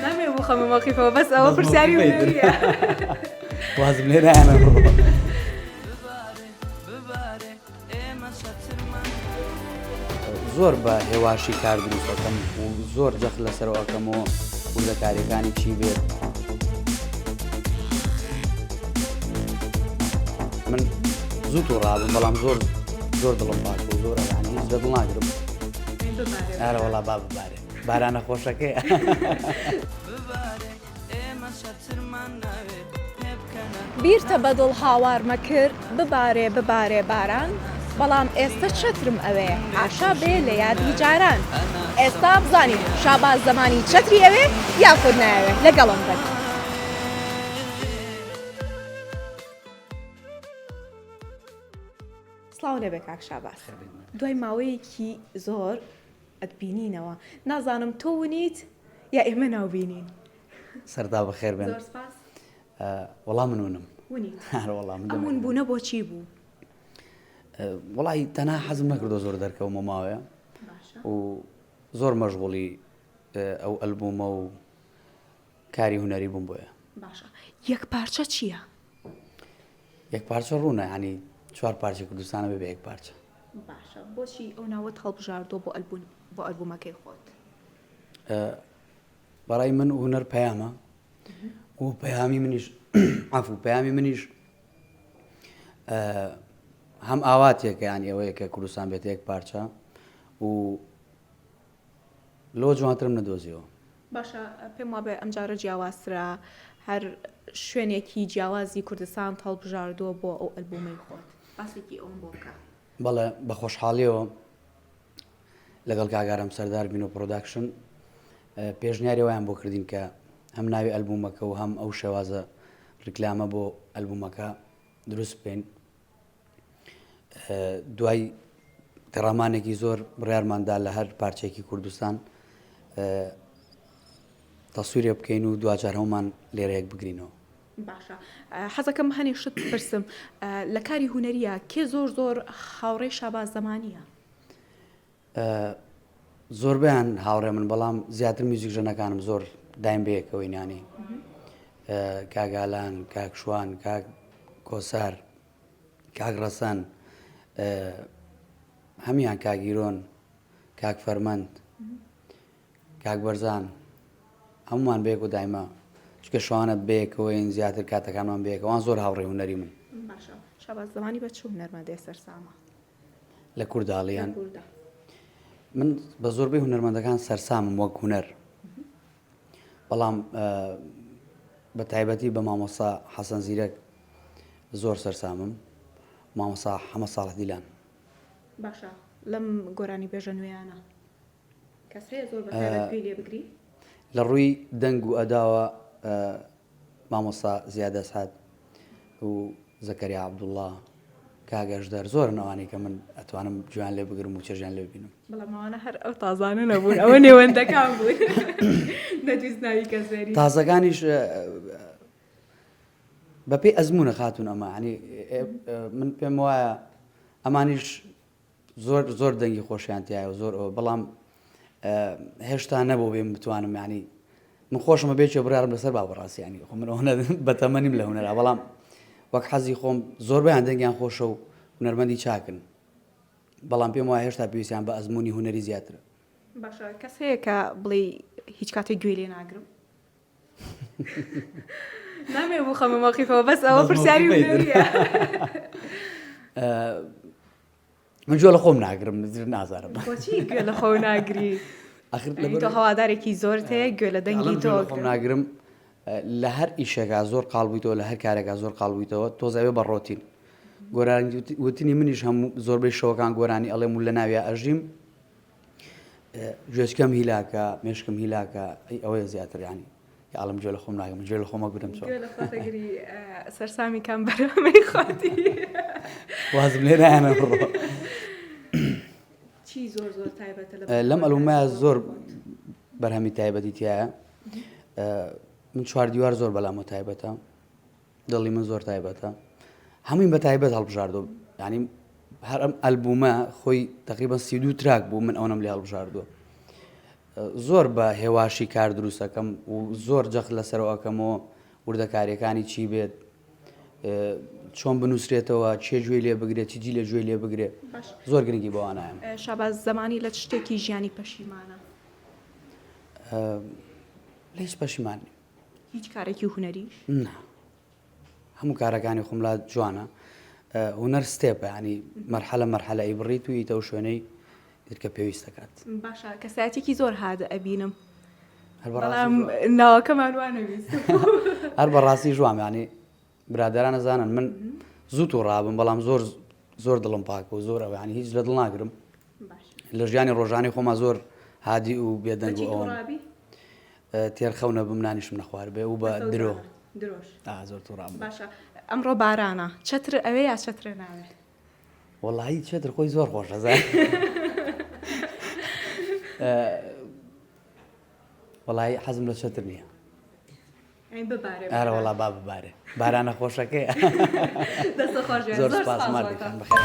نامەوێ بخەمە مەوقیفەوە بەس ئەوە پرسیاری هونەریە. وازم لێ نایەنە بڕۆ. زۆر بە هێواشی کار دروست ئەکەم و زۆر جەخت لەسەرەوە ئەکەمەوە وردەکاریەکانی چی بێت. من زوو توڕابم بەڵام زۆر زۆر دڵم پاک و زۆر ئەوانی هیچ لە دڵ ناگرم. ئارە وەڵا با ببارێ بارانە خۆشەکەیە. بیرتە بەدڵ هاوارمە کرد ببارێ ببارێ باران بەڵام ئێستە چەترم ئەوێ حاشا بێ لە یادی جاران ئێستا بزانین شاباز زەمانی چەتری ئەوێ یاخود نایەوێ لەگەڵم بن. سڵاو لێبێ کاک شاباز دوای ماوەیەکی زۆر ئەتبینینەوە نازانم تۆ ونیت یا ئێمە ناوبینین. سەرتا بەخێر بێن. زۆر سپاس. وەڵا من ونم. ونیت. هەر وەڵا من ئەم ون بوونە بۆچی بوو؟ وەڵی تەنها حەزم نەکردو زۆر دەرکەومە ماوەیە و زۆر مەشغوڵی ئەو ئەلبوومە و کاری هونەری بووم بۆیە. باشە یەک پارچە چییە؟ یەک پارچە ڕوونە ینی چوار پارچە کوردستانە بێ بە یەک پارچە. باشە بۆچی ئەو ناوەت هەڵبژاردووە بۆ ئەلبوون بۆ ئەلبوومەکەی خۆت؟ بەڕای من هونەر پەیامە و پەیامی منیش عفو پەیامی منیش هەم ئاواتێکە یان ئەوەیە کە کوردستان بێتە یەک پارچە و لەوە جوانترم نەدۆزیەوە. باشە پێم وابێ ئەمجارە جیاوازترە هەر شوێنێکی جیاوازی کوردستانت هەڵبژاردووە بۆ ئەو ئەلبومەی خۆت باسێکی ئەوم بۆ بکە. بەڵێ بە خۆشحاڵیەوە لەگەڵ کاک ئارام سەردار بینۆ پرۆداکشن پێشنیاری وایان بۆ کردین کە هەم ناوی ئەلبومەکە و هەم ئەو شێوازە ڕیکلامە بۆ ئەلبومەکە دروست بکەین دوای تێڕامانێکی زۆر بڕیارماندا لە هەر پارچێکی کوردستان تەسویرێ بکەین و دواجار هەمومان لێرە یەک بگرینەوە. باشە حەزەکەم هەنێ شت بپرسم لە کاری هونەریە کێ زۆر زۆر هاوڕێی شاباز زەمانیە؟ زۆربەیان هاوڕێ من بەڵام زیاتر میوزیک ژەنەکانم زۆر دایم بەیەکەوەی نانی کاک ئالان کاک شوان کاک کۆسار کاک ڕەسەن هەموان کاک ئیرۆن کاک فەرمەند کاک بەرزان هەمومان بەیەک و دایمە چکە شوانە بەیەکەوەین زیاتر کاتەکانمان بەیەکەوان زۆر هاوڕێ هونەری من باشە شاباز زمانی بە چ هونەرمەندێ سەرسامە لە کورداڵیان من بە زۆربەی هونەرمەندەکان سەرسامم وەک هونەر بەڵام بە تایبەتی بە مامۆسا حەسەن زیرەک زۆر سەرسامم مامۆسا حەمە ساڵح دیلان. باشە لەم گۆرانی بێژە نوێیانە کەس هەیە زۆر بە تایبەت گوێی لێ بگری؟ لە ڕووی دەنگ و ئەداوە مامۆستا زیاد ئەسعەد و زەکەریا عەبدوڵڵا، کاک ئەژدەر زۆرن ئەوانەی کە من ئەتوانم گوێیان لێ بگرم و چێژیان لێ ببینم. بەڵام ئەوانە هەر ئەو تازانە نەبوون ئەوە نێوەندەکان بوون نەتویست ناوی کەس بێنی. تازەکانیش بەپێی ئەزموونە خاتوون ئەمە یانی من پێم وایە ئەمانیش زۆر زۆر دەنگی خۆشیان تایە و زۆر ئەوە بەڵام هێشتا نەبوو بێم بتوانم ینی من خۆشمە بێکێ بڕارم لەسەر با بەڕاستی ینی خۆ من ئەوە بەتەمەنیم لە هونەرا بەڵام وەک حەزی خۆم زۆربەیان دەنگیان خۆشە و هونەرمەندی چاکن بەڵام پێم وایە هێشتا پێویستیان بە ئەزمموی هونەری زیاترە. باشە کەس هەیە کە بڵێی هیچ کاتێک گوێی لێ ناگرم؟ نامەوێ بخەمە مەوقیفەوە بەس ئەوە پرسیاری هونەریە. من گوێ لە خۆم ناگرم نازانم بۆچی گوێ لە خۆ ناگری؟ ئەخر تۆ هەوادارێکی زۆرت هەیە گوێ لە دەنگی تۆ خۆم ناگرم لە هەر ئیشێکا زۆر قاڵ بوویتەوە لە هەر کارێکا زۆر قاڵ بوویتەوە تۆز ئەوێ بە ڕۆتین گۆرانی وتنی منیش هەموو زۆربەی شەوەکان گۆرانی ئەڵێم و لە ناویا ئەژیم گوێچکەم هیلاکە مێشکم هیلاکە ئەی ئەوەیە زیاتر ینی یاڵم گوێ لە خۆم ناگەم گوێ لە خۆمە گرم چۆن گوێ لە خۆتەگری سەرسامی کام بەرامەی خۆتی وازم لێ نایەنە بڕۆ چی زۆر زۆر تایبەتە لەم ئەلومە زۆر بەرهەمی تایبەتی تایە من چوار دیوار زۆر بەلامەوە تایبەتە دڵی من زۆر تایبەتە هەمووی بە تایبەت هەڵبژاردووە ینی هەر ئەم ئەلبوومە خۆی تقریبا 32 track بوو من ئەوەم لێ هەڵبژاردووە. زۆر بە هێواشی کار دروستەکەم و زۆر جەخت لەسەرەوە ئەکەمەوە وردەکاریەکانی چی بێت چۆن بنووسرێتەوە چێ گوێی لێ بگرێت چی لە گوێی لێ بگرێ زۆر گرنگی بەوانایە. شاباز زەمانی لە چ شتێکی ژیانی پەشیمانە؟ لە هیچ پەشیمان نیم. هیچ کارێکی هونەریش؟ نا هەموو کارەکانی خۆم لا جوانە هونەر step ە ینی مەرحەلە مەرحەلە ئەیبڕیت و ئیتە و شوێنەی تر کە پێویست دەکات. باشە کەسایەتێکی زۆر هادە ئەبینم بەڵام ناوەکەمان وا نەویست. هەر بەڕاستی ژوام ینی برادەران ئەزانن من زوو توڕابم بەڵام زۆر زۆر دڵم پاکە و زۆر ئەوانی هیچ لە دڵ ناگرم لە ژیانی ڕۆژانی خۆما زۆر هادی و بێدەنگ و ئەوم تێر خەو نەبم نانیشم نەخوار بێ و بە درۆ زۆر توڕام باشە ئەمڕۆ بارانە چەتر ئەوێ یا چەترە ناوێ وەڵی چەتر خۆی زۆر خۆشە وەڵی حەزم لە چەتر نییە ئەرە وەڵا با ببارێ بارانە خۆشەکەیە زۆر سپاس ماردی خان بەخێر.